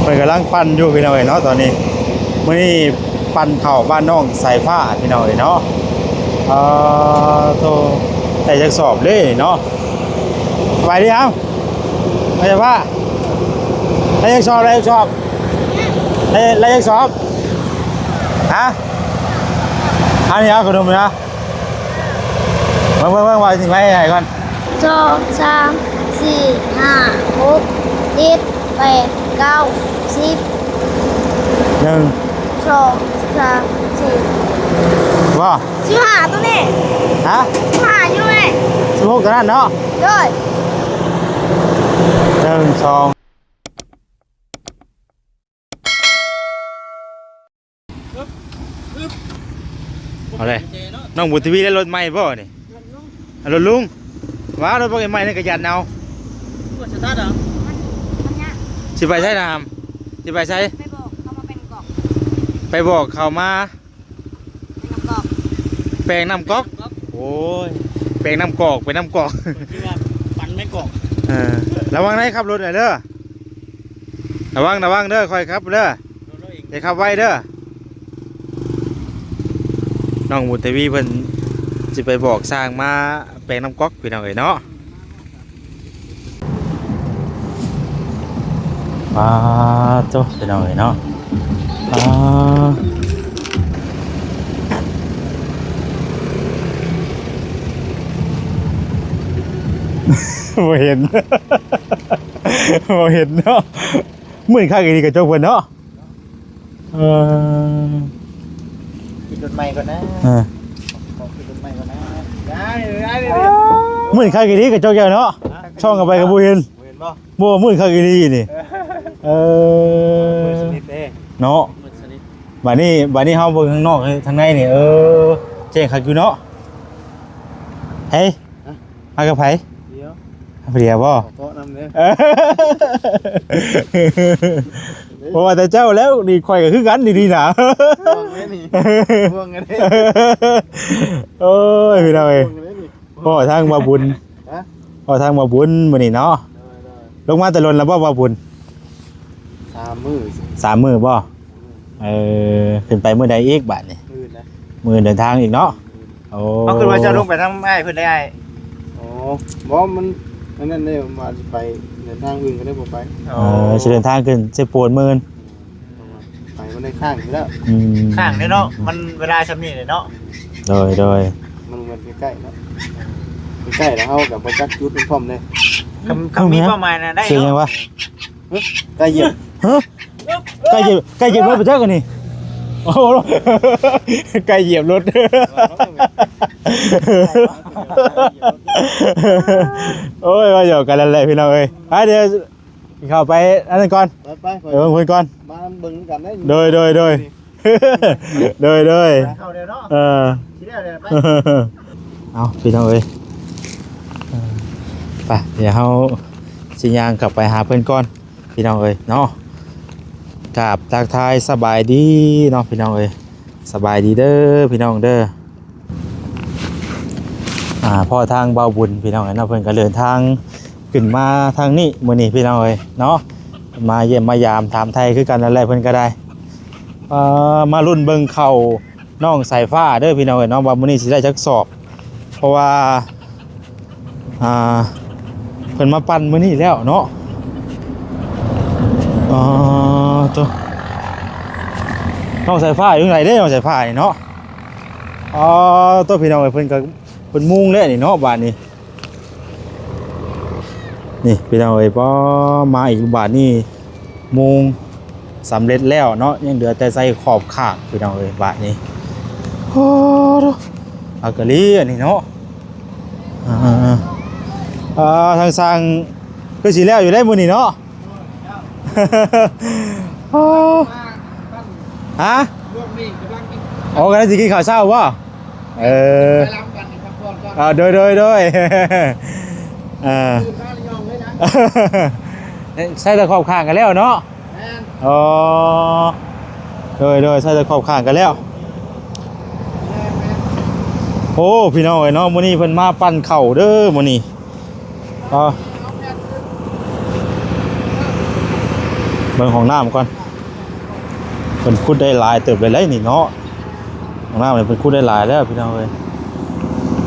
ເພິ່ນກຳລັງປັ່ນຢູ່ພີ່ນ້ອງເອີຍເນາະ ຕອນນີ້. ມື້ນີ້ປັ່ນເຂົ້າບ້ານນ້ອງສາຍຟ້າພີ່ນ້ອງເອີຍເນາະ. ເອີ ໂຕ ໄດ້ຈັກສອບເດ້ເນາະ. ສະບາຍດີເອົາ ນ້ອງສາຍຟ້າ ໄດ້ຈັກສອບ ໄດ້ຈັກສອບ ໄດ້ ໄດ້ຈັກສອບ? ຮະ? ອັນນີ້ເອົາຂະໜົມນີ້ນະ. ເບິ່ງ ເບິ່ງ ເບິ່ງ ວ່າຊິໄວ້ໃຫ້ກ່ອນ. ສອງ ສາມ ສີ່ ຫ້າ ຫົກ ເຈັດ ແປດ ເກົ້າ ສິບ ໜຶ່ງ ສອງ ສາມ ສີ່ ບໍ່ ສິບຫ້າ ໂຕນີ້. ຮະ? ສິບຫ້າຢູ່ແມ່. ສິບຫົກ ໂຕນັ້ນເນາະ. ໂດຍ. ໜຶ່ງ ສອງ ເອົາເລີຍ ນ້ອງບຸນທະວີໄດ້ລົດໃໝ່ບໍ່ນີ້? ລົດລຸງ ລົດລຸງ. ວ້າ ລົດບັກໃໝ່ນີ້ກະຢັນເອົາ. ສະຕາດເອົາ. ຊິໄປໃສນະຫຳ? ຊິໄປໃສ? ໄປບອກເຂົາມາແປງນ້ຳກອກ ໄປບອກເຂົາມາແປງນ້ຳກອກ. ແປງນ້ຳກອກ. ໂອ້ຍ ແປງນ້ຳກອກ ແປງນ້ຳກອກ. ຄືວ່າປັ່ນແມ່ນກອກ. ເອີ ລະວັງໄດ້ຂັບລົດໜ້ອຍເດີ. ລະວັງ ລະວັງເດີ ຄ່ອຍຂັບເດີ ຢ່າຂັບໄວເດີ. ນ້ອງບຸນທະວີເພິ່ນຊິໄປບອກຊ່າງມາແປງນ້ຳກອກພີ່ນ້ອງເອີຍເນາະ. ປາໂຕ ພີ່ນ້ອງເອີຍເນາະ. ປາ ບໍ່ເຫັນ ບໍ່ເຫັນເນາະ. ມືດຄັກອີ່ຫຼີກະຈົກເພິ່ນເນາະ. ເອີ ຂຶ້ນລົດໃໝ່ກ່ອນນະ. ເອີ ຂໍຂຶ້ນລົດໃໝ່ກ່ອນນະ. ໄດ້ ໄດ້ ໄດ້. ມືດຄັກອີ່ຫຼີກະຈົກເຈົ້າເນາະ. ສ່ອງເຂົ້າໄປກະບໍ່ເຫັນ ບໍ່ເຫັນບໍ່? ບໍ່ ມືດຄັກອີ່ຫຼີນີ້. ເອີ ມືດສະໜິດເດ້ເນາະ. ມືດສະໜິດ. ບາດນີ້ ບາດນີ້ເຮົາເບິ່ງທາງນອກ ທາງໃນນີ້ ເອີ ແຈ້ງຄັກຢູ່ເນາະ. ເຮີ້ຍ ຮະ? ມາກັບໃຜ? ດຽວ ຜູ້ດຽວບໍ່? ຂໍເກາະນຳເດີ. ເອີ ບໍ່ວ່າແຕ່ເຈົ້າແລ້ວນີ້ ຂ້ອຍກະຄືກັນນີ້ນະ. ຫ່ວງເດ້ນີ້ ຫ່ວງກັນເດ້. ໂອ້ຍ ພີ່ນ້ອງເອີຍ ພໍ່ທາງບ່າວບຸນ. ຮະ? ພໍ່ທາງບ່າວບຸນມື້ນີ້ເນາະ. ໂດຍ ໂດຍ. ລົງມາແຕ່ດົນແລ້ວບໍ່ບ່າວບຸນ? ສາມມື້. ສາມມື້ບໍ່? ເອີ ຂຶ້ນໄປມື້ໃດອີກບາດນີ້? ມື້ອື່ນນະ ມື້ອື່ນເດີນທາງອີກເນາະ. ໂອ້ ເຮົາຄິດວ່າເຈົ້າລົງໄປທາງອ້າຍເພິ່ນໄດ້ອ້າຍ. ອໍ ບໍ່ ມັນ ອັນນັ້ນເດ້ ວ່າຊິໄປເດີນທາງອື່ນກະໄດ້ບໍ່ໄປ. ອໍ ເອີ ຊິເດີນທາງຂຶ້ນເຊໂປນມື້ອື່ນ. ໄປມັນໄດ້ຄ້າງຢູ່ແລ້ວ. ອືມ ຄ້າງເດ້ເນາະ ມັນເວລາຊ່ຳນີ້ເດ້ເນາະ. ໂດຍ ໂດຍ. ມັນແມ່ນໃກ້ໆເນາະ ໃກ້ໆແລ້ວເຮົາກະບໍ່ຈັກຈຸດມັນພ້ອມເດ້. ຄັນ ຄັນມີເປົ້າໝາຍນະໄດ້ເນາະ. ສຽງຫຍັງວະ? ຫຶ? ໄກ່ຢຽບ. ຫຶ? ໄກ່ຢຽບ ໄກ່ຢຽບລົດໄປຈັກອັນນີ້. ໂອ້ ໄກ່ຢຽບລົດ. ໂອ້ຍ ວ່າຫຍອກກັນນັ້ນແຫຼະພີ່ນ້ອງເອີຍ. ໄປ ດຽວຊິເຂົ້າໄປອັນນັ້ນກ່ອນ. ໄປ ໄປ ໄປເບິ່ງເພິ່ນກ່ອນ ມາເບິ່ງນຳກັນເດ້. ໂດຍ ໂດຍ ໂດຍ. ໂດຍ ໂດຍ. ເຂົ້າແລ້ວເນາະ. ເອີ ຊິແລ້ວແລ້ວ ໄປ. ເອົາ ພີ່ນ້ອງເອີຍ ເອີ ໄປ ດຽວເຮົາຊິຍ່າງກັບໄປຫາເພິ່ນກ່ອນ ພີ່ນ້ອງເອີຍເນາະ. ກາບທັກທາຍສະບາຍດີເນາະ ພີ່ນ້ອງເອີຍ. ສະບາຍດີເດີ ພີ່ນ້ອງເດີ. ອ່າ ພໍ່ທາງບ່າວບຸນ ພີ່ນ້ອງເອີຍເນາະ ເພິ່ນກະເດີນທາງຂຶ້ນມາທາງນີ້ມື້ນີ້ ພີ່ນ້ອງເອີຍເນາະ. ມາຢ້ຽມມາຢາມຖາມໄຖ່ຄືກັນນັ້ນແຫຼະ ເພິ່ນກະໄດ້. ເອີ ມາລຸ້ນເບິ່ງເຂົ້ານ້ອງສາຍຟ້າເດີ ພີ່ນ້ອງເອີຍເນາະ ວ່າມື້ນີ້ຊິໄດ້ຈັກສອບ ເພາະວ່າ ອ່າ ເພິ່ນມາປັ່ນມື້ນີ້ແລ້ວເນາະ. ອໍ ໂຕ ນ້ອງສາຍຟ້າຢູ່ໃນເດ້ ນ້ອງສາຍຟ້ານີ້ເນາະ. ອໍ ໂຕ ພີ່ນ້ອງເອີຍ ເພິ່ນກະ ເພິ່ນມຸງແລ້ວນີ້ເນາະ ບາດນີ້. ນີ້ ພີ່ນ້ອງເອີຍ ພໍມາອີກບາດນີ້ ມຸງສຳເລັດແລ້ວເນາະ ຍັງເຫຼືອແຕ່ໃສ່ຂອບຂ້າງ ພີ່ນ້ອງເອີຍ ບາດນີ້. ໂອ້ ໂທ້ ອາກະລີອັນນີ້ເນາະ. ອ່າ ອ່າ ທາງຊ່າງຄືຊິແລ້ວຢູ່ໄດ໋ມື້ນີ້ເນາະ. ໂອ້ ຮະ? ອໍ ກຳລັງຊິກິນເຂົ້າເຊົ້າບໍ່? ເອີ ອ່າ ໂດຍ ໂດຍ ໂດຍ. ອ່າ ໃສ່ແຕ່ຂອບຂ້າງກະແລ້ວເນາະ. ອໍ ໂດຍ ໂດຍ ໃສ່ແຕ່ຂອບຂ້າງກະແລ້ວ. ໂອ້ ພີ່ນ້ອງເອີຍເນາະ ມື້ນີ້ເພິ່ນມາປັ່ນເຂົ້າເດີມື້ນີ້. ອໍ ເບິ່ງຫ້ອງນ້ຳກ່ອນ ເພິ່ນຂຸດໄດ້ຫຼາຍເຕີບເລີຍໄດ໋ນີ້ເນາະ. ຫ້ອງນ້ຳນີ້ເພິ່ນຂຸດໄດ້ຫຼາຍແລ້ວພີ່ນ້ອງເອີຍ.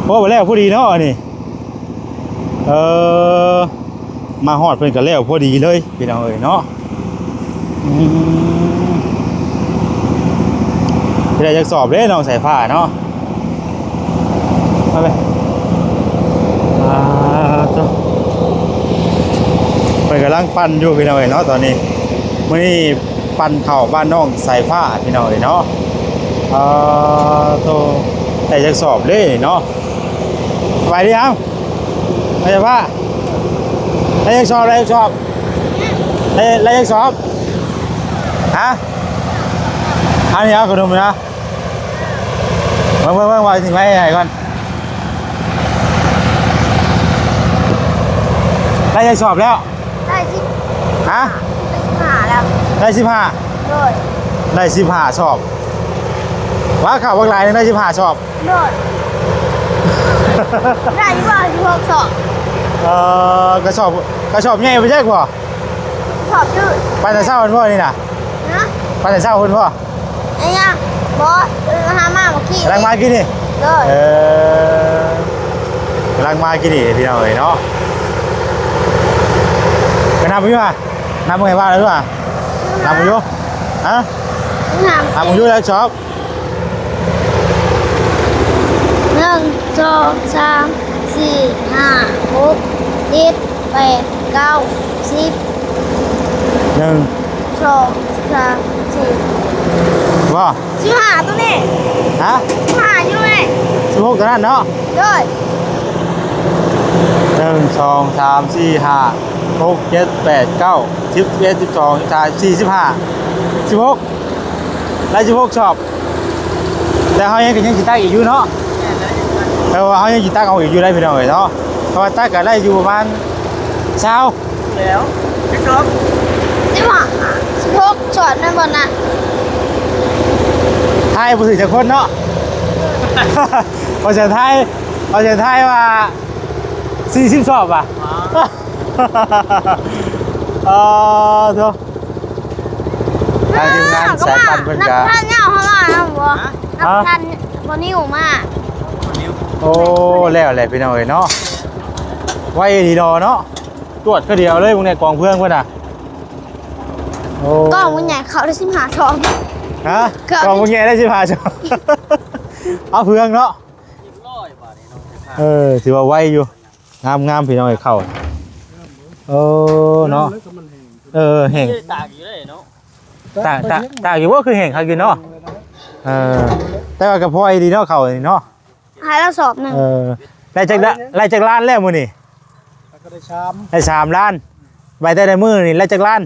ໂອ້ ໄປແລ້ວພໍດີເນາະອັນນີ້. ເອີ ມາຮອດເພິ່ນກໍແລ້ວພໍດີເລີຍພີ່ນ້ອງເອີຍເນາະ. ອືມ ຊິໄດ້ຈັກສອບເດ້ນ້ອງສາຍຟ້າເນາະ? ມາເລີຍ ອ່າ ໂທ້ ເພິ່ນກຳລັງປັ່ນຢູ່ພີ່ນ້ອງເອີຍເນາະຕອນນີ້. ມື້ນີ້ ປັ່ນເຂົ້າບ້ານນ້ອງສາຍຟ້າພີ່ນ້ອງເອີຍເນາະ. ເອີ ໂຕ ໄດ້ຈັກສອບເດ້ເນາະ? ສະບາຍດີ ເອົ້າ ໄດ້ຈັກສອບ? ໄດ້ຈັກສອບ? ໄດ້ຈັກສອບ? ຮະ? ອັນນີ້ເອົາຂະໜົມນະ. ເບິ່ງ ເບິ່ງ ເບິ່ງ ວ່າຊິໄວ້ໃຫ້ກ່ອນ. ໄດ້ຈັກສອບແລ້ວ? ໄດ້ສິບ ຮະ? ໄດ້ສິບຫ້າແລ້ວ. ໄດ້ສິບຫ້າ? ໂດຍ. ໄດ້ສິບຫ້າສອບ. ວ່າເຂົ້າບັກຫຼາຍໜຶ່ງໄດ້ສິບຫ້າສອບ. ໂດຍ. ໄດ້ຢູ່ບໍ່ສິບຫົກສອບ? ເອີ ກະສອບ ກະສອບໃຫຍ່ບໍ່ຈັກບໍ່? ກະສອບຢູ່. ໄປແຕ່ເຊົ້າພຸ້ນບໍ່ນີ້ນະ? ຮະ? ໄປແຕ່ເຊົ້າພຸ້ນບໍ່? ໄອ້ຫຍັງ? ບໍ່ ເອີ ຫາມາເມື່ອກີ້ ກຳລັງມາກີ້ນີ້. ໂດຍ. ເອີ ກຳລັງມາກີ້ນີ້ພີ່ນ້ອງເອີຍເນາະ. ກະນັບຢູ່ຫວາ? ນັບເບິ່ງໃຫ້ວ່າແລ້ວຫວາ? ນັບເບິ່ງຢູ່. ຮະ? ນັບເບິ່ງຢູ່ແລ້ວຊອບ. ໜຶ່ງ ສອງ ສາມ ສີ່ ຫ້າ ຫົກ ເຈັດ ແປດ ເກົ້າ ສິບ. ໜຶ່ງ ສອງ ສາມ ສີ່ ບໍ່? ສິບຫ້າໂຕນີ້. ຮະ? ສິບຫ້າຢູ່ນີ້. ສິບຫົກໂຕນັ້ນເນາະ? ໂດຍ. ໜຶ່ງ ສອງ ສາມ ສີ່ ຫ້າ ຫົກ ເຈັດ ແປດ ເກົ້າ ສິບ ສິບເອັດ ສິບສອງ ສິບສາມ ສິບສີ່ ສິບຫ້າ ສິບຫົກ ໄດ້ສິບຫົກສອບ. ແຕ່ເຮົາຍັງ ກໍຍັງຊິຕັກອີກຢູ່ເນາະ. ແມ່ນແລ້ວ ເພາະວ່າເຮົາຍັງຊິຕັກເອົາອີກຢູ່ໄດ໋ພີ່ນ້ອງເອີຍເນາະ. ເພາະວ່າຕັກກໍໄດ້ຢູ່ປະມານຊາວແລ້ວ. ຈັກສອບ? ສິບຫ້າ ສິບຫົກສອບແມ່ນບໍ່ນະ? ທາຍບໍ່ຖືກຈັກຄົນເນາະ. ເພາະສະໄຕ ເພາະສະໄຕວ່າສີ່ສິບສອບວ່າ. ອໍ ເອີ ໂທ້. ທາງທີມງານສາຍປັ່ນເພິ່ນກະ ນັບທັນຍາວເຮົາວ່ານຳບໍ່? ຮະ? ນັບທັນບໍ່ນິວມາ. ໂອ້ ແລ້ວແຫຼະພີ່ນ້ອງເອີຍເນາະ. ໄວດີດອເນາະ. ຕວດຄືດຽວເລີຍ ເບິ່ງແດ່ກອງເຟືອງເພິ່ນນະ. ໂອ້ ກອງມັນໃຫຍ່ ເຂົ້າໄດ້ສິບຫ້າຊອງ. ຮະ? ເຂົ້າ ກອງມັນໃຫຍ່ໄດ້ສິບຫ້າຊອງ. ເອົາເຟືອງເນາະ. ເອີ ຖືວ່າໄວຢູ່. ງາມໆ ພີ່ນ້ອງເອີຍ ເຂົ້າ. ເອີ ເນາະ. ເອີ ແຫ້ງ ຕາກຢູ່ເດ້ເນາະ. ຕາກ ຕາກ ຕາກຢູ່ບໍ່? ຄືແຫ້ງຄັກຢູ່ເນາະ. ເອີ ແຕ່ວ່າກໍພໍດີເນາະ ເຂົ້ານີ້ເນາະ. ໃຫ້ລາວສອບໜຶ່ງ. ເອີ ໄດ້ຈັກ ໄດ້ຈັກລ້ານແລ້ວມື້ນີ້? ກໍໄດ້ສາມ ໄດ້ສາມລ້ານ. ໄວ້ແຕ່ໃນມື້ນີ້ໄດ້ຈັກລ້ານ?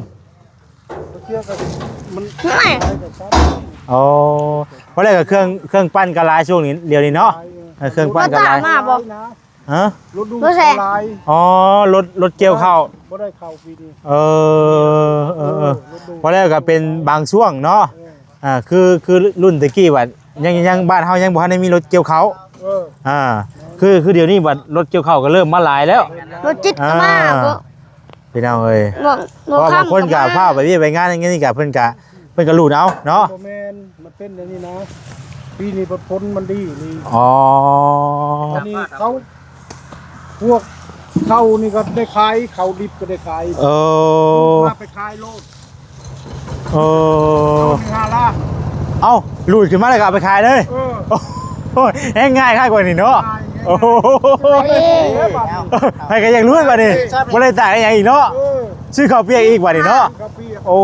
ເທື່ອກໍມັນ ໂອ້ ພໍແລ້ວກໍເຄື່ອງ ເຄື່ອງປັ່ນກໍຫຼາຍຊ່ວງນີ້ ດຽວນີ້ເນາະ. ເອີ ເຄື່ອງປັ່ນກໍຫຼາຍ. ມາບໍ່? ຮະ? ລົດດູ ບໍ່ແຊະ ຫຼາຍ. ອໍ ລົດ ລົດກ່ຽວເຂົ້າ ບໍ່ໄດ້ເຂົ້າປີນີ້. ເອີ ເອີ ເອີ ເອີ ລົດດູ ພໍແລ້ວກໍເປັນບາງຊ່ວງເນາະ. ເອີ ອ່າ ຄື ຄືລຸ້ນແຕ່ກີ້ບັດ ຍັງ ຍັງ ບ້ານເຮົາຍັງບໍ່ທັນໄດ້ມີລົດກ່ຽວເຂົ້າ. ເອີ ອ່າ ຄື ຄືດຽວນີ້ບັດລົດກ່ຽວເຂົ້າກໍເລີ່ມມາຫຼາຍແລ້ວ. ລົດຈິດກໍມາ. ອ່າ ບໍ່ ພີ່ນ້ອງເອີຍ ບໍ່ ເພາະວ່າບາງຄົນກໍພາໄປວຽກໄປງານ ຢ່າງນີ້ກໍເພິ່ນກໍ ເພິ່ນກໍຫຼູດເອົາເນາະ. ບໍ່ແມ່ນ ມັນເປັນຢ່າງນີ້ນະ ປີນີ້ຜົນມັນດີນີ້. ອໍ ອັນນີ້ເຂົາ ພວກເຂົ້ານີ້ກໍໄດ້ຂາຍ ເຂົ້າດິບກໍໄດ້ຂາຍ. ເອີ ມາໄປຂາຍໂລດ. ເອີ ເອົາ ລູດຂຶ້ນມາແລ້ວກໍເອົາໄປຂາຍເລີຍ. ເອີ ໂອ້ຍ ແຮງງ່າຍຄັກກວ່ານີ້ເນາະ. ງ່າຍ ໂອ້ໂຫ ງ່າຍ ໃຜກໍຢາກລວຍບັດນີ້ ບໍ່ໄດ້ຕາກອີຫຍັງອີກເນາະ. ເອີ ຊື້ເຂົ້າປຽກອີກບັດນີ້ເນາະ. ເຂົ້າປຽກ ໂອ້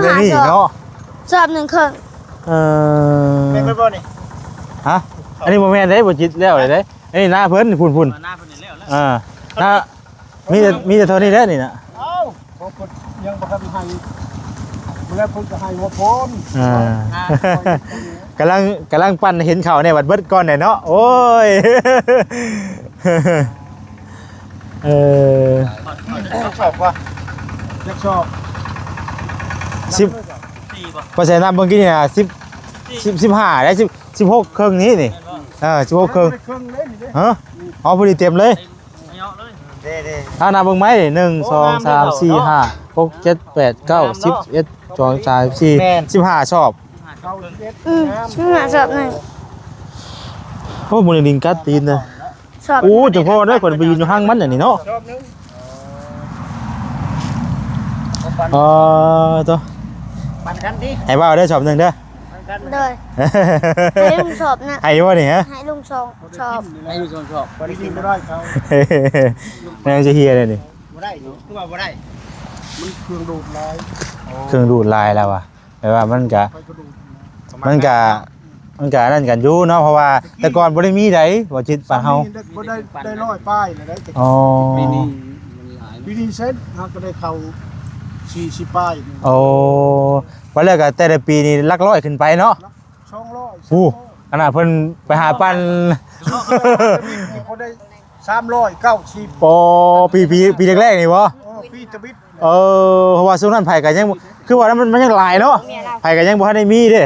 ໄດ້ນີ້ເນາະ ຊອບໜຶ່ງເຄິ່ງ. ເອີ ແມ່ນບໍ່ນີ້? ຮະ? ອັນນີ້ບໍ່ແມ່ນເດ້ ບໍ່ຈິດແລ້ວເດ້. ອັນນີ້ນາເພິ່ນ ພຸ້ນໆ ເອີ ນາເພິ່ນນີ້ແລ້ວແລ້ວ. ເອີ ນາ ມີແຕ່ ມີແຕ່ເທົ່ານີ້ແຫຼະນີ້ນະ. ເອົ້າ ເຂົາກໍຍັງບໍ່ທັນໃຫ້ ແລ້ວເພິ່ນກໍໃຫ້ຫົວໂພນ. ອ່າ ກຳລັງ ກຳລັງປັ່ນເຫັນເຂົ້າແດ່ ບັດເບິດກ່ອນແດ່ເນາະ. ໂອ້ຍ ເອີ ຈັກສອບກວ່າ ຈັກສອບ ສິບ ບໍ່ໃສ່ ນັບເບິ່ງກີ້ນີ້ນະ ສິບ ສິບ ສິບຫ້າໄດ້ ສິບ ສິບຫົກເຄິ່ງນີ້ນີ້. ເອີ ສິບຫົກເຄິ່ງ ເຄິ່ງເລີຍນີ້ເດ້. ຮະ? ອໍ ພໍດີເຕັມເລີຍ. ເອົາ ນັບເບິ່ງໄມ້ ໜຶ່ງ ສອງ ສາມ ສີ່ ຫ້າ ຫົກ ເຈັດ ແປດ ເກົ້າ ສິບ ສິບເອັດ ສິບສອງ ສິບສາມ ສິບສີ່ ແມ່ນ ສິບຫ້າຊອບ. ອືມ ສິບຫ້າຊອບໜຶ່ງ. ໂອ້ ມື້ນີ້ລິງກັດຕີນເດ້. ຊອບ ໂອ້ ຈະພໍເດີ ຂ້ອຍໄປຢືນຢູ່ຫ່າງມັນອັນນີ້ເນາະ. ເອີ ໂຕ ປັນກັນຕິ ໃຫ້ບ່າວເດີຊອບໜຶ່ງເດີ. ໂດຍ ໃຫ້ລຸງຊອບນະ. ໃຫ້ບໍ່ນີ້ຮະ? ໃຫ້ລຸງສອງຊອບ. ໃຫ້ລຸງສອງຊອບ. ບໍ່ໄດ້ກິນບໍ່ໄດ້ເຂົາ. ແນວຊິເຮຍເດ້ນີ້. ບໍ່ໄດ້ ຄືວ່າບໍ່ໄດ້. ມັນເຄື່ອງດູດຫຼາຍ. ເຄື່ອງດູດຫຼາຍແລ້ວວ່າ ແບບວ່າມັນກະ ມັນກະ ມັນກະອັນນັ້ນກັນຢູ່ເນາະ ເພາະວ່າແຕ່ກ່ອນບໍ່ໄດ້ມີໃດ ບໍ່ຈິດປານເຮົາ. ບໍ່ໄດ້ ໄດ້ຮ້ອຍປາຍແລ້ວໄດ໋. ອໍ ປີນີ້ ປີນີ້ເຊັນ ເຮົາກໍໄດ້ເຂົ້າສີ່ສິບປາຍ. ໂອ້ ວ່າແລ້ວກໍແຕ່ລະປີນີ້ຫຼັກຮ້ອຍຂຶ້ນໄປເນາະ. ສອງຮ້ອຍ ໂອ້ ສາມຮ້ອຍ ຂະໜາດເພິ່ນໄປຫາປັ້ນ ເຂົາໄດ້ສາມຮ້ອຍເກົ້າສິບ. ໂອ້ ປີ ປີ ປີແລກໆນີ້ບໍ່? ເອີ ປີທຳອິດ. ເອີ ເພາະວ່າຊ່ວງນັ້ນໃຜກໍຍັງ ຄືວ່າມັນ ມັນຍັງຫຼາຍເນາະ ໃຜກໍຍັງບໍ່ທັນໄດ້ມີເດ້.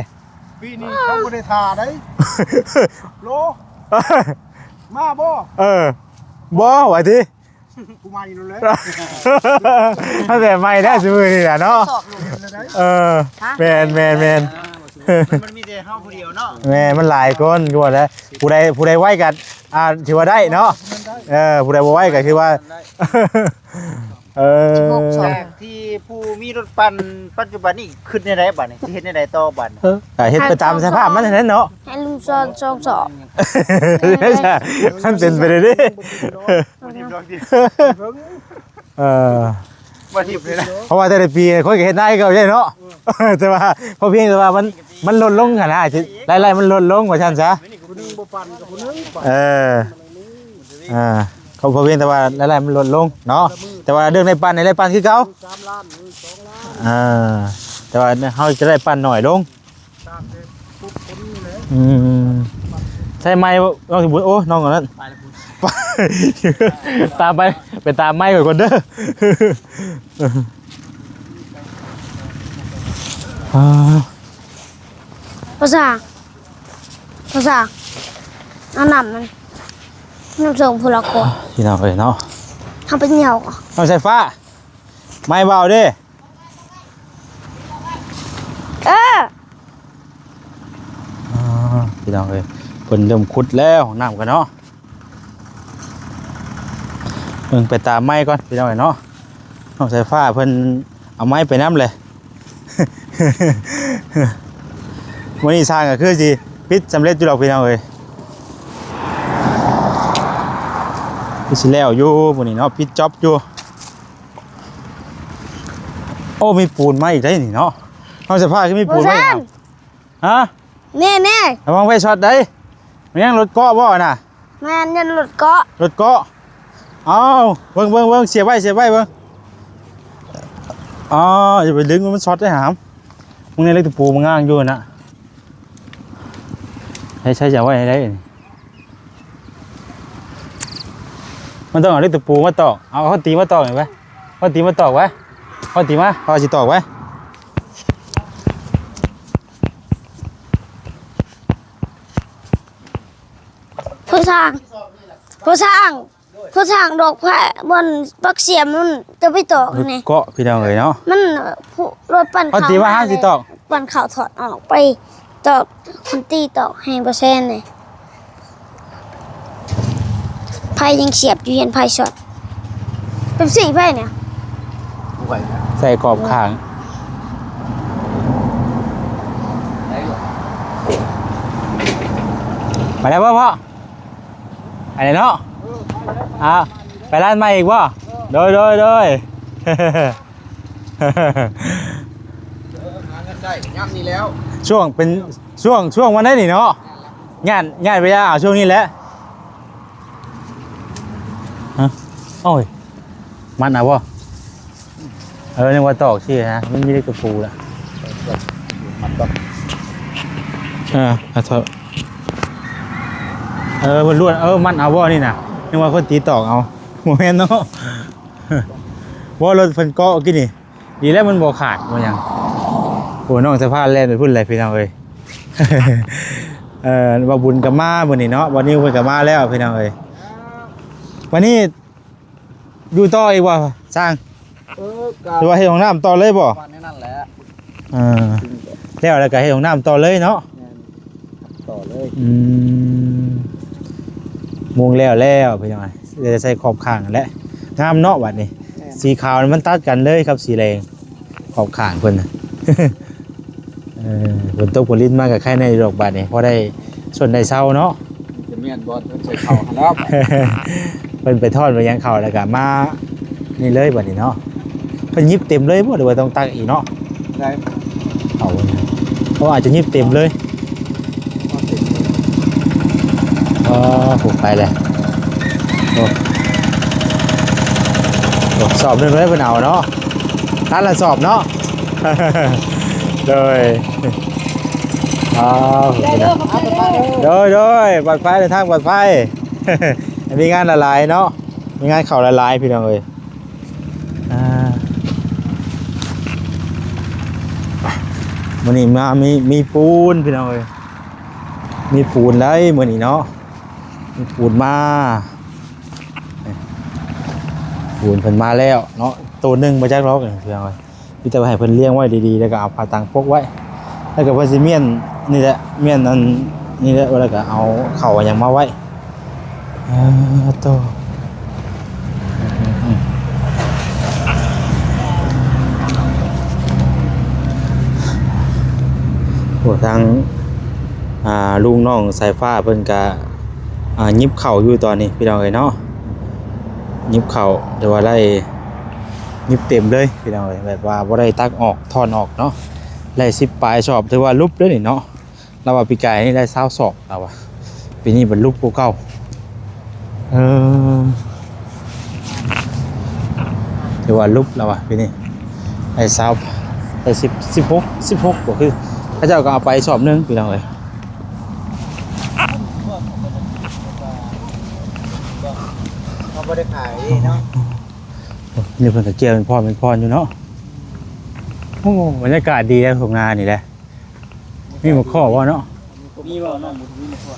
ປີນີ້ເຂົາບໍ່ໄດ້ຖ້າໄດ໋. ໂລ ມາບໍ່? ເອີ ບໍ່ວ່າຕິ ຜູ້ໃໝ່ນັ້ນແຫຼະ. ຕັ້ງແຕ່ໃໝ່ແທ້ຊຸມື້ນີ້ລະເນາະ. ເອີ ແມ່ນໆໆ ມັນມີແຕ່ເຮົາຜູ້ດຽວເນາະ. ແມ່ນ ມັນຫຼາຍຄົນ ຄືວ່າແຫຼະ ຜູ້ໃດ ຜູ້ໃດໄວກໍ ອ່າ ຖືວ່າໄດ້ເນາະ. ເອີ ຜູ້ໃດບໍ່ໄວກໍຄືວ່າ ເອີ ຈາກທີ່ຜູ້ມີລົດປັ່ນປັດຈຸບັນນີ້ ຄິດແນວໃດບັດນີ້ ຊິເຮັດແນວໃດຕໍ່ບັດນີ້? ເອີ ກໍເຮັດໄປຕາມສະພາບມັນຫັ້ນແຫຼະເນາະ. ໃຫ້ລຸງຊອນສອງສອບ. ມັນເປັນໄປໄດ້ເດ້. ບໍ່ໄດ້ລອງຕິ ເອີ ບໍ່ໄດ້ເລີຍນະ. ເພາະວ່າແຕ່ລະປີຂ້ອຍກໍເຮັດນາຄືເກົ່າເດ້ເນາະ ແຕ່ວ່າພໍພຽງແຕ່ວ່າມັນ ມັນລົດລົງຫັ້ນນະ ລາຍໄດ້ມັນລົດລົງວ່າຊັ້ນຊະ. ຜູ້ໜຶ່ງບໍ່ປັ່ນກັບຜູ້ໜຶ່ງ. ເອີ ອ່າ ເພາະພຽງແຕ່ວ່າລາຍໄດ້ມັນລົດລົງເນາະ ແຕ່ວ່າເລື່ອງໄດ້ປັ່ນນີ້ໄດ້ປັ່ນຄືເກົ່າ. ສາມລ້ານ ສອງລ້ານ ອ່າ ແຕ່ວ່າເຮົາຈະໄດ້ປັ່ນໜ້ອຍລົງ. ອືມ ໃຊ້ໄມ້ ນ້ອງຊິບຸນ ໂອ້ ນ້ອງອັນນັ້ນ ຕາມໄປ ໄປຕາມໄມ້ກ່ອນເດີ. ອ່າ ພາສາ ພາສາ ເອົານ້ຳມັນ ນ້ຳສົ່ງຜູ້ລະຄົນ ພີ່ນ້ອງເອີຍເນາະ. ເຮົາໄປຍ່ຽວ ນ້ອງສາຍຟ້າ ໄມ້ບ່າວເດ້. ເອີ ອ່າ ພີ່ນ້ອງເອີຍ ເພິ່ນເລີ່ມຂຸດແລ້ວຫ້ອງນ້ຳກັນເນາະ. ເບິ່ງໄປຕາມໄມ້ກ່ອນ ພີ່ນ້ອງເອີຍເນາະ. ນ້ອງສາຍຟ້າເພິ່ນເອົາໄມ້ໄປນຳແຫຼະ. ມື້ນີ້ຊ່າງກໍຄືຊິປິດສຳເລັດຢູ່ດອກ ພີ່ນ້ອງເອີຍ. ຄືຊິແລ້ວຢູ່ມື້ນີ້ເນາະ ປິດຈອບຢູ່. ໂອ້ ມີປູນມາອີກໄດ໋ນີ້ເນາະ. ນ້ອງສາຍຟ້າຄືມີປູນມາອີກ. ຮະ? ແມ່ໆ ລະວັງໄຟຊັອດໄດ໋. ແມ່ນ ລົດເກາະບໍ່ນະ? ແມ່ນ ຍັນລົດເກາະ ລົດເກາະ. ເອົາ ເບິ່ງ ເບິ່ງ ເບິ່ງ ສຽບໄວ້ ສຽບໄວ້ເບິ່ງ. ອໍ ຢ່າໄປດຶງ ມັນຊັອດໄດ໋ຫາມ. ມຶງໃນເຫຼັກຕະປູມັນງາງຢູ່ນະ. ໃຊ້ ໃຊ້ຈະເອົາໄວ້ໃຫ້ໄດ້. ມັນຕ້ອງເອົາເຫຼັກຕະປູມາຕອກ ເອົາ ເອົາໄມ້ຕີມາຕອກນີ້ໄວ້ ເອົາໄມ້ຕີມາຕອກໄວ້ ເອົາໄມ້ຕີມາ ເຮົາຊິຕອກໄວ້. ຜູ້ຊ່າງ ຜູ້ຊ່າງ ຜູ້ຊ່າງດອກໄມ້ບ່ອນປັກສຽມນັ້ນ ຈະໄປຕອກນີ້ ເກາະ ພີ່ນ້ອງເອີຍເນາະ. ມັນຜູ້ລົດປັ່ນເຂົ້າ ເອົາຕີມາ ຫາຊິຕອກ ປັ່ນເຂົ້າຖອດອອກໄປ ຕອກ ຄັນຕີຕອກໃຫ້ບໍ່ແຊນນີ້. ໄຟຍັງສຽບຢູ່ ເຫັນໄຟຊັອດ. ເປັບຊີໄປນີ້ ໃສ່ກອບຂ້າງ. ໄປແລ້ວບໍ່ພໍ່? ໄປແລ້ວເນາະ. ອ່າ ໄປຮ້ານໃໝ່ອີກບໍ່? ໂດຍ ໂດຍ ໂດຍ. ຫາເງິນໄດ້ຍາມນີ້ແລ້ວ ຊ່ວງເປັນ ຊ່ວງ ຊ່ວງວັນໃດນີ້ເນາະ. ຍາດ ຍາດໄປ ອ່າ ຊ່ວງນີ້ແຫຼະ. ຮະ? ໂອ້ຍ ມັດເອົາບໍ່? ເອີ ນຶກວ່າຕອກຊີ້ນະ ມັນມີເຫຼັກຕະປູນະ. ມັດຕອກ ເອີ ມັດເຖາະ ເອີ ມັນລວດ ເອີ ມັດເອົາບໍ່ນີ້ນະ? ນຶກວ່າເພິ່ນຕີຕອກເອົາ ບໍ່ແມ່ນເນາະ. ບໍ່ ລົດເພິ່ນເກາະກີ້ນີ້. ດີແລ້ວມັນບໍ່ຂາດບໍ່ຫຍັງ. ໂອ້ ນ້ອງສະພານແລ່ນໄປພຸ້ນແຫຼະ ພີ່ນ້ອງເອີຍ. ເອີ ບ່າວບຸນກໍມາມື້ນີ້ເນາະ ບ່າວນິວເພິ່ນກໍມາແລ້ວ ພີ່ນ້ອງເອີຍ. ບາດນີ້ ຢູ່ຕໍ່ອີກບໍ່ຊ່າງ? ເອີ ກໍ ຫຼືວ່າເຮັດຫ້ອງນ້ຳຕໍ່ເລີຍບໍ່? ປະມານນັ້ນແຫຼະ. ເອີ ແລ້ວ ແລ້ວກໍເຮັດຫ້ອງນ້ຳຕໍ່ເລີຍເນາະ? ແມ່ນ ຕໍ່ເລີຍ. ອືມ ມຸງແລ້ວແລ້ວພີ່ນ້ອງ ເຫຼືອແຕ່ໃສ່ຂອບຂ້າງນັ້ນແຫຼະ. ງາມເນາະບັດນີ້. ແມ່ນ ສີຂາວນີ້ມັນຕັດກັນເລີຍກັບສີແດງ ຂອບຂ້າງເພິ່ນນະ. ເອີ ຝົນຕົກຝົນລິນມາກໍໄຄແດ່ຢູ່ດອກບາດນີ້ ພໍໄດ້ຊົນໄດ້ເຊົາເນາະ. ຈະແມ່ນບໍ່ ເພິ່ນໃສ່ເຂົ້າຫັ້ນແລ້ວ ເພິ່ນໄປຖອນໄປຫຍັງເຂົ້າ ແລ້ວກໍມານີ້ເລີຍບາດນີ້ເນາະ. ເພິ່ນຫຍິບເຕັມເລີຍບໍ່ ຫຼືວ່າຕ້ອງຕັກອີກເນາະ? ໄດ້ ເອົາ ເພາະວ່າອາດຈະຫຍິບເຕັມເລີຍ. ອໍ ໂອ້ ໄປແລ້ວ. ໂອ້ ໂອ້ ສອບໜຶ່ງເລີຍເພິ່ນເອົາເນາະ ຕັນລະສອບເນາະ. ໂດຍ ອ້າວ ໂດຍ ໂດຍ ປອດໄພ ເດີນທາງປອດໄພ. ມີງານຫຼາຍໆເນາະ ມີງານເຂົ້າຫຼາຍໆ ພີ່ນ້ອງເອີຍ. ອ່າ ມື້ນີ້ມາມີ ມີປູນພີ່ນ້ອງເອີຍ ມີປູນໄດ໋ມື້ນີ້ເນາະ ມີປູນມາ. ປູນເພິ່ນມາແລ້ວເນາະ ໂຕໜຶ່ງບໍ່ຈັກດອກພີ່ນ້ອງເອີຍ. ມີແຕ່ວ່າໃຫ້ເພິ່ນລ້ຽງໄວ້ດີໆ ແລ້ວກໍເອົາຜ້າຕັງປົກໄວ້ ແລ້ວກໍເພິ່ນຊິມ້ຽນນີ້ແຫຼະ ມ້ຽນອັນນີ້ແຫຼະ ແລ້ວກໍເອົາເຂົ້າຫຍັງມາໄວ້. ເອີ ໂຕ ໂອ້ ທາງ ອ່າ ລຸງນ້ອງສາຍຟ້າເພິ່ນກະ ອ່າ ຫຍິບເຂົ້າຢູ່ຕອນນີ້ພີ່ນ້ອງເອີຍເນາະ ຫຍິບເຂົ້າ ແຕ່ວ່າໄດ້ ຫຍິບເຕັມເລີຍພີ່ນ້ອງເອີຍ ແບບວ່າບໍ່ໄດ້ຕັກອອກ ຖອນອອກເນາະ. ໄດ້ສິບປາຍສອບ ຖືວ່າຫຼຸບເດ້ນີ້ເນາະ. ລາວວ່າປີກາຍນີ້ໄດ້ຊາວສອບ ລາວວ່າ ປີນີ້ບັດຫຼຸບກວ່າເກົ່າ. ເອີ ຖືວ່າຫຼຸບ ລາວວ່າ ປີນີ້ໄດ້ຊາວ ໄດ້ສິບ ສິບຫົກ ສິບຫົກ ກໍຄືເຂົາເຈົ້າກໍເອົາໄປສອບໜຶ່ງພີ່ນ້ອງເອີຍ. ເຮົາບໍ່ໄດ້ຂາຍເດ້ເນາະ. ນີ້ເພິ່ນກໍກ່ຽວເປັນພອນເປັນພອນຢູ່ເນາະ. ໂອ້ ບັນຍາກາດດີແລ້ວ ທົ່ງນານີ້ແຫຼະ. ມີໝາກຂໍ້ບໍ່ເນາະ? ມີບໍ່ເນາະ? ມີໝາກຂໍ້.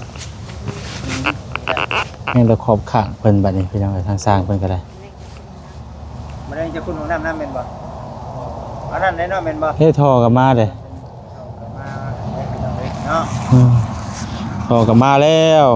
ຍັງແຕ່ຂອບຂ້າງເພິ່ນບັດນີ້ ພີ່ນ້ອງເອີຍ ທາງຊ່າງເພິ່ນກໍໄດ້. ບໍ່ໄດ້ຈະຂຸດຫ້ອງນ້ຳນຳແມ່ນບໍ່? ອັນນັ້ນແຫຼະເນາະ ແມ່ນບໍ່? ເອີ ທໍ່ກໍມາເດ້. ອືມ ພໍກໍມາແລ້ວ.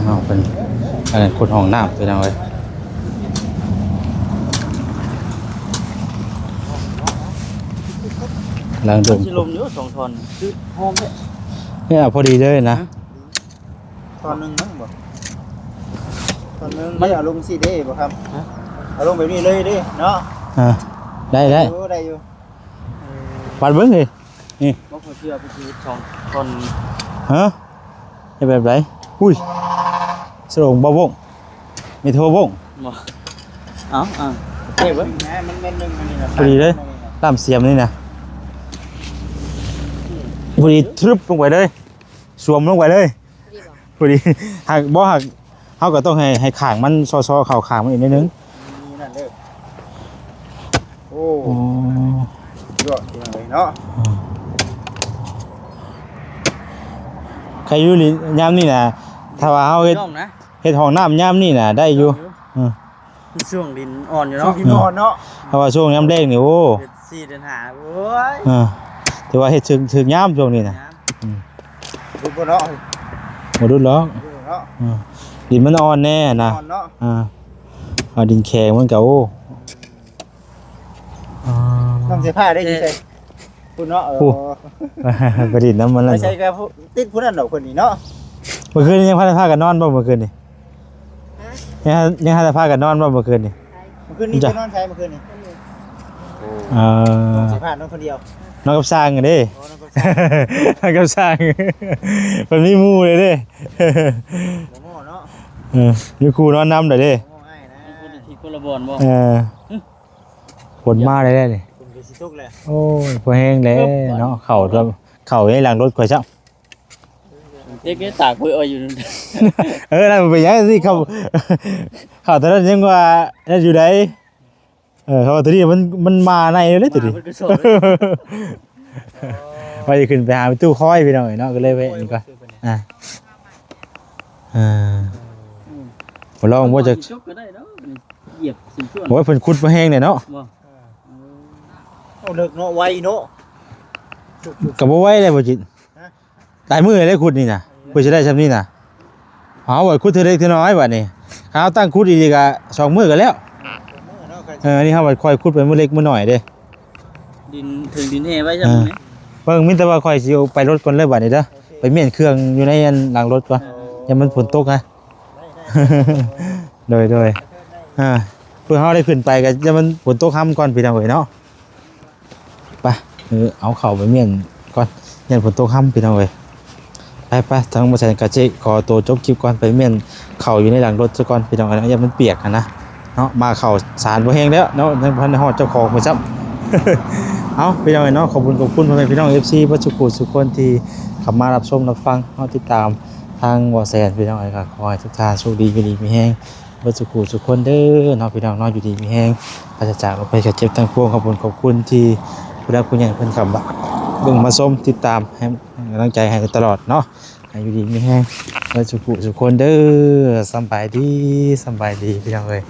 ອ້າວ ເພິ່ນ ອັນນັ້ນຂຸດຫ້ອງນ້ຳ ພີ່ນ້ອງເອີຍ. ກຳລັງດົມ ຊິລົມຢູ່ສອງທ່ອນ ຄືຫອມແທ້ ນີ້ພໍດີເລີຍນະ. ທ່ອນໜຶ່ງນະບໍ່? ທ່ອນໜຶ່ງ ມັນເອົາລົງຊີ້ເດ້ບໍ່ຄຳ? ຮະ? ເອົາລົງແບບນີ້ເລີຍເດ້ເນາະ. ອ່າ ໄດ້ ໄດ້ ໄດ້ຢູ່ ໄດ້ຢູ່. ເອີ ວັດເບິ່ງເອີຍ ນີ້ ບໍ່ພໍເຊື່ອໄປຊິເຮັດສອງທ່ອນ. ຮະ? ເຮັດແບບໃດ? ອຸ້ຍ ສະໂລງບໍ່ບົ້ງ ມີໂທບົ້ງ ບໍ່? ເອົາ ອ່າ ເກັບເບິ່ງ ມັນແມ່ນໜຶ່ງອັນນີ້ນະ ພໍດີເລີຍ ດ້າມສຽມນີ້ນະ ພໍດີ ທຶບ ລົງໄປເລີຍ ສວມລົງໄປເລີຍ ພໍດີບໍ່? ພໍດີ ຫາກບໍ່ ຫາກ ເຮົາກໍຕ້ອງໃຫ້ ໃຫ້ຂ້າງມັນຊໍໆ ເຂົ້າຂ້າງມັນອີກໜ້ອຍໜຶ່ງ. ນີ້ນັ້ນເດີ ໂອ້ ໂອ້ ຍອດເນາະ. ອືມ ໃຄຢູ່ນີ້ ຍາມນີ້ນະ ຖ້າວ່າເຮົາເຮັດ ເຮັດຫ້ອງນ້ຳຍາມນີ້ນະ ໄດ້ຢູ່ ໄດ້ຢູ່. ອືມ ຊ່ວງດິນອ່ອນຢູ່ເນາະ ຊ່ວງດິນອ່ອນເນາະ. ເອີ ເພາະວ່າຊ່ວງຍາມແລ້ງນີ້ ໂອ້ ເດືອນສີ່ ເດືອນຫ້າ ໂອ້ຍ ເອີ ຖືວ່າເຮັດຖືກ ຖືກຍາມຊ່ວງນີ້ນະ. ອືມ ດຸດບໍ່ເນາະ? ບໍ່ດຸດຫຼອກ ບໍ່ດຸດເນາະ. ເອີ ດິນມັນອ່ອນແດ່ນະ ອ່ອນເນາະ. ເອີ ເອົາດິນແຂງມັນກໍ ໂອ້ ນ້ອງເສຍຜ້າໄດ້ຢູ່ໃສ? ພຸ້ນເນາະ. ເອີ ໄປດິນນຳມັນແລ້ວ ໃສ່ກໍຕິດຜູ້ນັ້ນດອກ ເພິ່ນນີ້ເນາະ. ເມື່ອຄືນນີ້ຍັງພາກັນນອນບໍ່ ເມື່ອຄືນນີ້? ຮະ? ຍັງ ຍັງພາກັນນອນບໍ່ເມື່ອຄືນນີ້? ເມື່ອຄືນນີ້ຈະນອນໃສເມື່ອຄືນນີ້? ເອີ ນ້ອງເສຍຜ້ານອນຄົນດຽວ ນອນກັບຊ່າງເດ້. ອໍ ນອນກັບຊ່າງ ນອນກັບຊ່າງ ເພິ່ນມີໝູ່ເດ້ ບໍ່ເນາະ. ເອີ ມີຄູ່ນອນນຳໄດ້ເດ້ ບໍ່ອ້າຍນະ ຄົນລະທິດຄົນລະບ່ອນບໍ່? ເອີ ຝົນມາແລ້ວນີ້ ຝົນກໍຊິຕົກແລ້ວ. ໂອ້ຍ ພໍແຮງແລ້ວເນາະ ເຂົ້າ ເຂົ້າໃນຫຼັງລົດຂ້ອຍຊ້ຳ. ເດັກນີ້ຕາກເບິ່ງເອົາຢູ່ນັ້ນ ເອີ ນັ້ນບໍ່ເປັນຫຍັງ ຊິເຂົ້າ ເຂົ້າຕອນນັ້ນຍັງວ່ານັ້ນຢູ່ໃດ. ເອີ ເພາະວ່າຕົວນີ້ມັນ ມັນມາໃນເລີຍ ມາ ຕົວນີ້ ເພິ່ນກໍໂສດເລີຍ ວ່າຈະຂຶ້ນໄປຫາແມ່ຕູ້ຄອຍ ພີ່ນ້ອງເອີຍເນາະ ກໍເລີຍແວະນີ້ກ່ອນ. ອ່າ ອ່າ ອືມ ບໍ່ລອງບໍ່ຈັກ ຈົກກໍໄດ້ດອກ ຢຽບຊິນສ່ວນ. ໂອ້ຍ ເພິ່ນຂຸດມາແຮງແລ້ວເນາະ ບໍ່ ເອີ ເອົາເລິກເນາະ ໄວເນາະ ກໍບໍ່ໄວເດ້ບໍ່ຈິດ. ຮະ? ຫຼາຍມື້ແລ້ວຂຸດນີ້ນະ ເອີ ເພື່ອຊິໄດ້ຊ່ຳນີ້ນະ. ເອົາໄວ້ຂຸດເທື່ອເລັກເທື່ອນ້ອຍບາດນີ້ ເອົາຕັ້ງຂຸດອີກກະສອງມື້ກໍແລ້ວ. ເອີ ສອງມື້ເນາະ ເອີ ນີ້ເຮົາໄວ້ຄ່ອຍຂຸດໄປມື້ເລັກມື້ນ້ອຍເດ້ ດິນເຖິງດິນແຮ່ໄວ້ຊ່ຳນີ້. ເອີ ເບິ່ງ ມີແຕ່ວ່າຂ້ອຍຊິໄປລົດກ່ອນເລີຍບາດນີ້ເດີ ໂອເຄ ໄປມ້ຽນເຄື່ອງຢູ່ໃນອັນຫຼັງລົດກ່ອນ. ໂອ້ ຢ້ານມັນຝົນຕົກນະ ໄດ້ ໄດ້ ໂດຍ ໂດຍ ອ່າ ເພື່ອເຮົາໄດ້ຂຶ້ນໄປກໍຢ່າມັນຝົນຕົກຮຳກ່ອນ ພີ່ນ້ອງເອີຍເນາະ. ໄປ ເອີ ເອົາເຂົ້າໄປມ້ຽນກ່ອນ ຢ້ານຝົນຕົກຮຳ ພີ່ນ້ອງເອີຍ. ໄປໆ ທາງບໍ່ແຊນກໍຊິຂໍຕົວຈົບຄລິບກ່ອນ ໄປມ້ຽນເຂົ້າຢູ່ໃນຫຼັງລົດຊະກ່ອນ ພີ່ນ້ອງເອີຍ ຢ້ານມັນປຽກຫັ້ນນະເນາະ. ມາເຂົ້າສານບໍ່ແຮງແລ້ວເນາະ ຍັງບໍ່ທັນໄດ້ຮອດເຈົ້າຂອງເພິ່ນຊ້ຳ. ເອົາ ພີ່ນ້ອງເອີຍເນາະ ຂອບຄຸນຂອບຄຸນພໍ່ແມ່ພີ່ນ້ອງ ເອັຟຊີ ເບິດສູ່ຜູ້ສູ່ຄົນທີ່ເຂົ້າມາຮັບຊົມຮັບຟັງເນາະ ຕິດຕາມທາງບໍ່ແຊນ ພີ່ນ້ອງເອີຍ. ກໍຂໍໃຫ້ທຸກທ່ານໂຊກດີ ຢູ່ດີມີແຮງ ເບິດສູ່ຜູ້ສູ່ຄົນເດີເນາະ ພີ່ນ້ອງເນາະ ຢູ່ດີມີແຮງ ປາສະຈາກໂລກໄພໄຂ້ເຈັບທັງປວງ. ຂອບຄຸນຂອບຄຸນທີ່ຜູ້ຫຼັກຜູ້ໃຫຍ່ເພິ່ນເຂົ້າມາເບິ່ງມາຊົມ ຕິດຕາມ ໃຫ້ກຳລັງໃຈໃຫ້ຕະຫຼອດເນາະ ໃຫ້ຢູ່ດີມີແຮງ ເບິດສູ່ຜູ້ສູ່ຄົນເດີ. ສຳບາຍດີ ສຳບາຍດີ ພີ່ນ້ອງເອີຍ.